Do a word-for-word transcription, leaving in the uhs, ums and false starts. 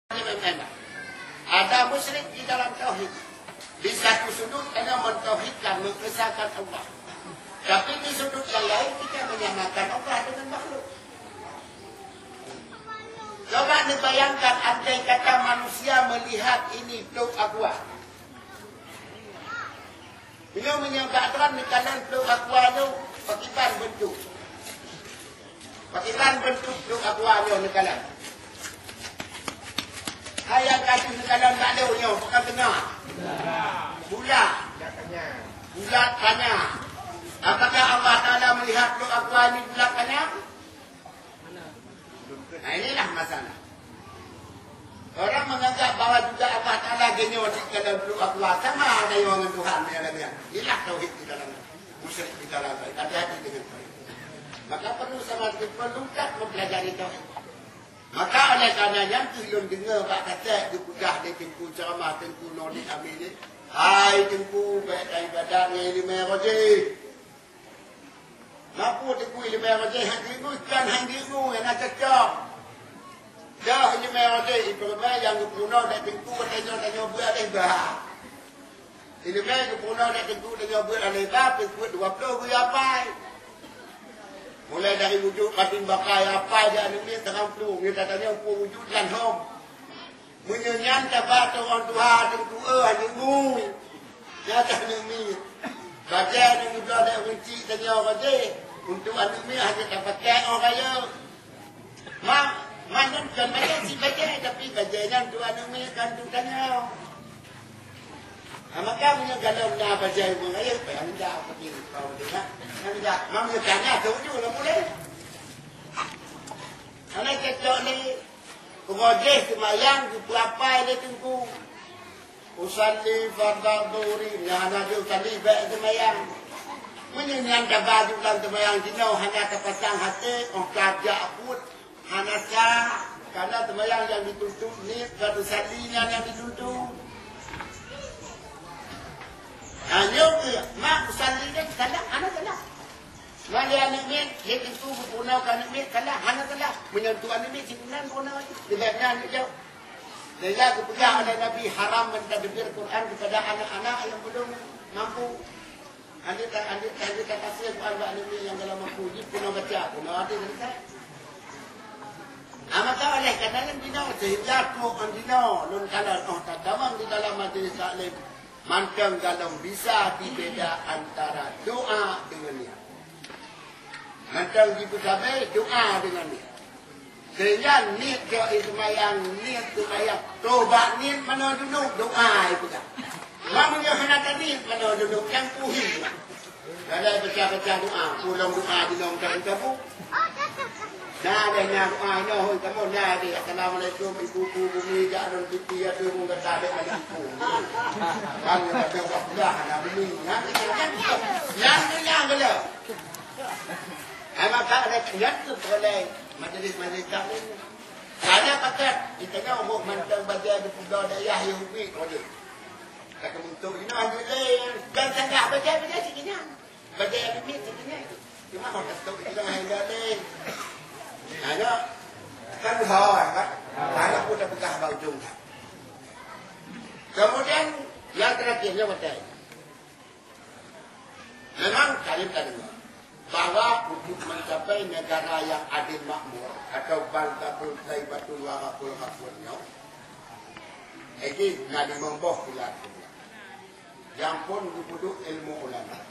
Ada musyrik di dalam tauhid. Di satu sudut, hanya mentauhidkan, mengesahkan Allah. Tapi di sudut yang lain, kita menyamakan Allah dengan makhluk. Coba dibayangkan, andai kata manusia melihat ini Teluk Aqua. Meunyoe, meunyoe bak droen neukalon Teluk Aqua nyoe, pakriban beuntuk. Pakriban beuntuk Teluk Aqua nyoe neukalon. Hai nyang ka deuh neukalon bak lôn nyoe, pakon teungoh? Bulat. Bulat tanyang. Apakah Allah Taala melihat Teluk Aqua ini bulat tanyang? Nah, inilah masalah. Orang menganggap bahwa juga Allah Taala geunyoe di dalam Teluk Aqua, sama ada yang dengan Tuhan, ya, lagian. Inilah tauhid di dalam musyrik di dalam tauhid. Hati-hati dengan tauhid. Maka perlu sama sekali perlu tak mempelajari tauhid. Maka oleh karena nyan, lôn deungoe bak kaset geupeugah lé Teungku ceramah Teungku Nordin Amin ni, "Hai Teungku, bèk taibadat ngon ileumèe rojih." Mapu Teungku ileumèe rojih han deungoe, kan han deungoe, hana cocok. Dah ileumèe rojih, ipeureumeue nyang geupeurunoe lé Teungku, tanyoe-tanyoe buet deh bah. Ileumèe geupeurunoe lé Teungku, tanyoe buet alèh bah, peuet dua ploh geuapai. Mulai dari wujud batin baka, apai di aneuk miet, tangan plueng, nyoe tatanyong peue wujud lam hom. Meunyoe nyan taba teuh ureueng tuha, Teungku, eh, aneuk miet. Nyan teuh aneuk miet. Bajèe nyang geubloe lé ureueng chik tanyoe bajèe. Untuk aneuk miet hana tapakèk 'oh rayeuk. Ma, ma nyan kon bajèe, si bajèe, tapi bajèe nyan untuk aneuk miet, kon untuk tanyoe. Ha, maka meunyoe galom na bajèe ureueng laén, payah minta, tapi kau dengar. Nah, minta, ma meunyoe tanyoe, tu ju lah mulai. Hana cocok lé. Rojih seumayang geupeuapai lé Teungku. Usalli fardhu dhuhri, nyan hana jeuet usalli, bèk seumayang. Meunyoe nyan tabaju lam seumayang jinoe hana tapasang até, 'oh ka jak buet, hana sah. Karena seumayang nyang dituntut niet, bukan usalli nyan nyang dituntut. Nah, nyoe keuh, mak usalli nyan salah, hana salah. Meunyoe aneuk miet, lé Teungku geupeurunoe keu aneuk miet, salah, hana salah. Meunyoe tu aneuk miet, sinan peurunoe. Tidak nyan aneuk jauh. Sehingga geupeugah oleh Nabi, haram mentadbir Quran kepada anak-anak yang belum mampu. Andai ta-, andai, andai ta tafsir Quran bak aneuk miet nyang galak mampu, jih peurunoe baca, peurunoe até dari saya. Ah, maka oleh karena nyan dinoe, sehingga kok ngon dinoe, lôn kalon 'oh tatamong di dalam majlis taklim, mantong galom bisa dibeda antara doa dengan niat. Mantong jipeusabe doa dengan niet. Sehingga niet keu seumayang, niet seumayang. Tobat niet manoe junub, doa ipeugah. Meunyoe hana taniet manoe junub, nyang puhi. Kadang pecah-pecah doa, pulang doa di lom tabu-tabu. Nah, ada nyang doa nyoe, hoi, kamoe, nah, di, "Assalamualaikum, ibu-ibu bumi, jak lôn pipi, ya, tu, gata dek malimpung." Kan, ya, kata, "Wah, dah, anak bumi." Nah, itu kan, yang, yang, yang, Hai maka ada nyan tu seulai majlis-majlis taklim. Hanya pakat, di teungoh uroe mantong bajèe geupeugah dayah Yahudi, oh, dia. Kata untuk ina hanya lain. Dan sanggah bajèe-bajèe cik nyan. Bajèe Yahudi cik nyan. Cuma orang tu kita hanya lain. Hanya kan hal kan. Hanya pun dah peugah bak ujung kan. Kemudian yang terakhirnya betul. Memang kalian tak dengar bahwa untuk mencapai negara yang adil makmur atau baldatun thayyibatun wa rabbun ghafur nyoe, jadi na limong boh pula. Yang pun geupeuduk ilmu ulama.